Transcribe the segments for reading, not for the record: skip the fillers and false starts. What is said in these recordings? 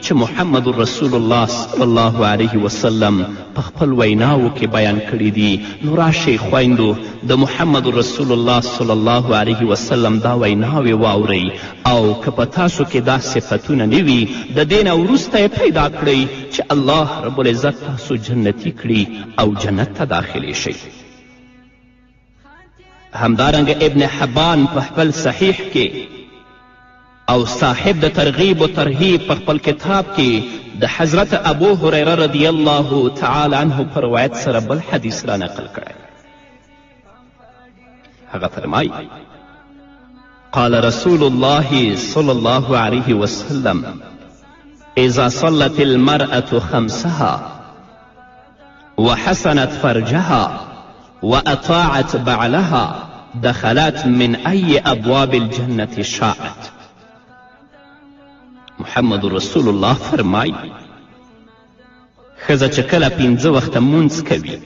چې محمد رسول الله صلی الله علیه وسلم په خپل ویناوو کې بیان کړي دي. نو راشئ خویندو، د محمد رسول الله صلی الله علیه وسلم دا ویناوې واورئ، او که په تاسو کې دا صفتونه نه وي، د دې نه وروسته یې پیدا کړئ چې الله رب العزت تاسو جنتي کړي او جنت ته داخلې شئ. همدارنګه ابن حبان په خپل صحیح کې او صاحب د ترغیب و ترهیب په خپل کتاب کې د حضرت ابو هریره رضی الله تعالی عنه په روایت سره بل حدیث را نقل کړی. هغه فرمایي: قال رسول الله صلی الله علیه وسلم: اذا صلت المرأة خمسها وحسنت فرجها وأطاعت بعلها دخلت من أي أبواب الجنة شاءت. محمد رسول الله فرمایي: ښځه چې کله پنځه وخته مونځ کوي،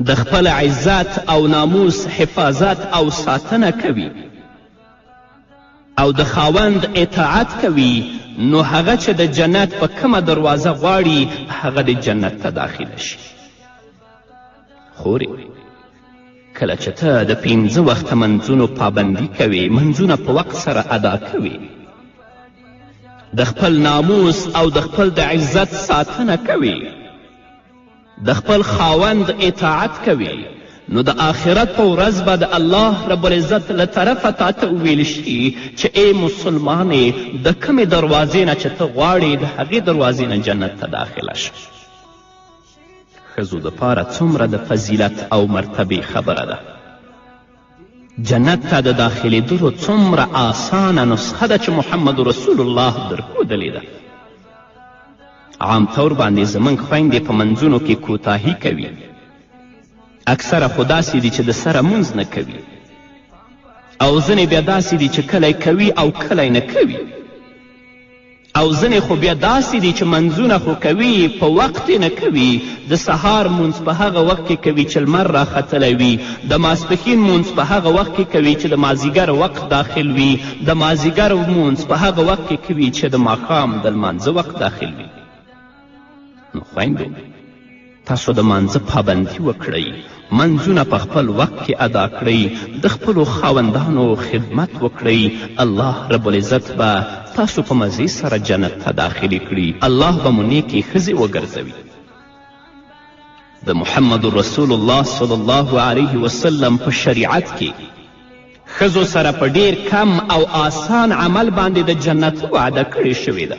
د خپل عزت او ناموس حفاظت او ساتنه کوي او د خاوند اطاعت کوي، نو هغه چې د جنت په کومه دروازه غواړي هغه د جنت ته داخله شي. خورې، کله چې ته د پنځه وخته منځونو پابندي کوې، منځونه په وخت سره ادا کوې، د خپل ناموس او د خپل د عزت ساتنه کوې، د خپل خاوند اطاعت کوې، نو د آخرت په ورځ به د الله رب العزت له طرفه تا ته وویل شي چې ای مسلمانې، د کومې دروازې نه چې ته غواړې د هغې دروازې نه جنت ته داخله شه. ښځو دپاره څومره د فضیلت او مرتبې خبره ده. جنت ته د داخلېدلو څومره آسانه نسخه ده چې محمد رسول الله درښودلې ده. عام طور باندې زموږ خویندې په منځونو کې کوتاهي کوي. اکثره خو داسې دي چې د سره مونځ نه کوي، او ځینې بیا داسې دي چې کله کوي او کله نه کوي، او ځینې خو بیا داسې دي چې منځونه خو کوي په وخت یې نه کوي. د سهار مونځ په هغه وخت کې کوي چې لمر راختلی وي، د ماسپښین مونځ په هغه وخت کې کوي چې د مازیګر وخت داخل وي، د مازیګر مونځ په هغه وخت کې کوي چې د ماښام د لمانځه وخت داخل وي. نو خویندو، تاسو د مانځه پابندي وکړئ، منځونه په خپل وخت کې ادا کړئ، د خپلو خاوندانو خدمت وکړئ. الله رب العزت به تاسو په مزې سره جنت ته داخلې کړي. الله به مو نیکې ښځې وګرځوي. د محمد رسول الله صلی الله علیه وسلم په شریعت کې ښځو سره په ډیر کم او آسان عمل باندې د جنت وعده کړې شوې ده.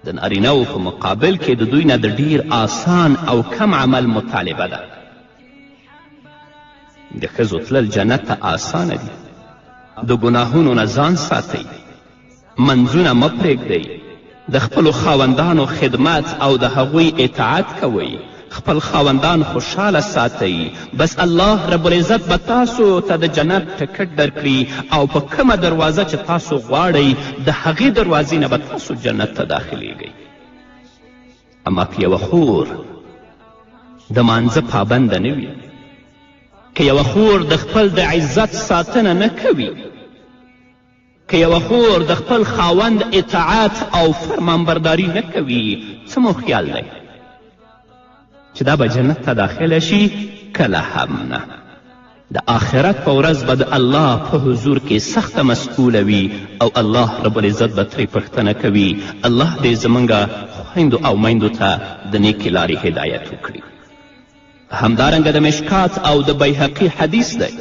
د نارینه په مقابل کې د دوی نه د ډیر آسان او کم عمل مطالبه ده. د ښځو تلل جنت ته آسانه دي. د ګناهونو نه ځان ساتئ، منځونه مه پرېږدئ، د خپلو خاوندانو خدمت او د هغوی اطاعت کوئ، خپل خاوندان خوشحاله ساتئ، بس الله رب العزت به تاسو ته د جنت ټکټ درکړي او په کومه دروازه چې تاسو غواړئ د هغې دروازې نه به تاسو جنت ته داخلیږئ. اما که یوه خور د مانځه پابنده نه وي، که یوه خور د خپل د عزت ساتنه نه کوي، که یوه خور د خپل خاوند اطاعت او فرمانبرداري نه کوي، څه مو خیال دی چې دا به جنت ته داخله شي؟ کله هم نه. د آخرت په ورځ به د الله په حضور کې سخته مسئوله وي او الله رب العزت به ترې پوښتنه کوي. الله دې زموږ خویندو او میندو ته د نیکې لارې هدایت وکړي. همدارنګه د مشکات او د بیهقي حدیث دی.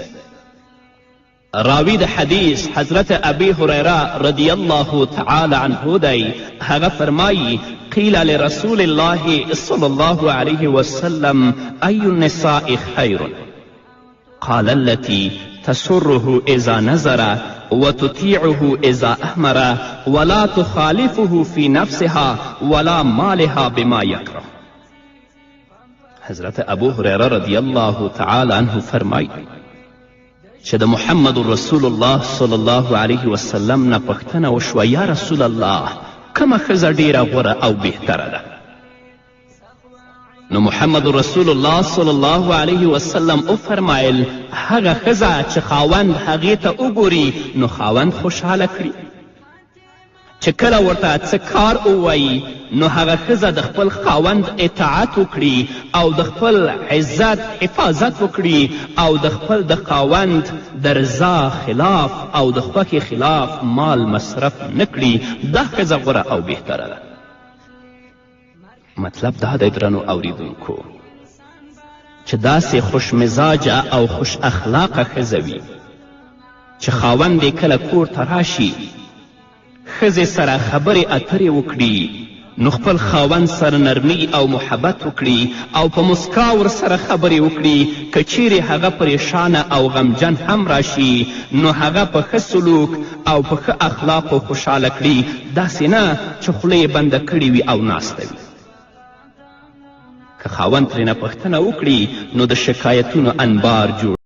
راوی د حدیث حضرت ابی هریره رضی الله تعالی عنه دی. هغه فرمایی: قیل لرسول الله صلی الله علیه وسلم ای النساء خیر؟ قال التي تسره اذا نظر وتطيعه اذا امر ولا تخالفه في نفسها ولا مالها بما يكره. حضرت ابو هریره رضی الله تعالی عنه فرمایی چې د محمد رسول الله صلی الله علیه وسلم نه پوښتنه وشوه: یا رسول الله، کومه ښځه ډیره غوره او بهتره ده؟ نو محمد رسول الله صلی الله علیه وسلم وفرمایل: هغه ښځه چې خاوند هغې ته وګوري نو خاوند خوشحاله کړي. چې کله ورته څه کار ووایي نو هغه ښځه د خپل خاوند اطاعت وکړي او د خپل عزت حفاظت وکړي او د خپل د خاوند د رضا خلاف او د خوښې خلاف مال مصرف نه کړي، دا ښځه غوره او بهتره ده. مطلب دا دی درنو اوریدونکو چې داسې خوش مزاجه او خوش اخلاقه ښځه وي چې خاوند یې کله کور ته راشي ښځې سره خبرې اترې وکړي، نو خپل خاوند سره نرمي او محبت وکړي او په مسکا ورسره خبرې وکړي. که چیرې هغه پریشانه او غمجن هم راشي نو هغه په ښه سلوک او په ښه اخلاقو خوشحاله کړي، داسې نه چې خوله یې بنده کړې وي او ناسته وي. که خاوند ترېنه پوښتنه وکړي نو د شکایتونو انبار جوړ.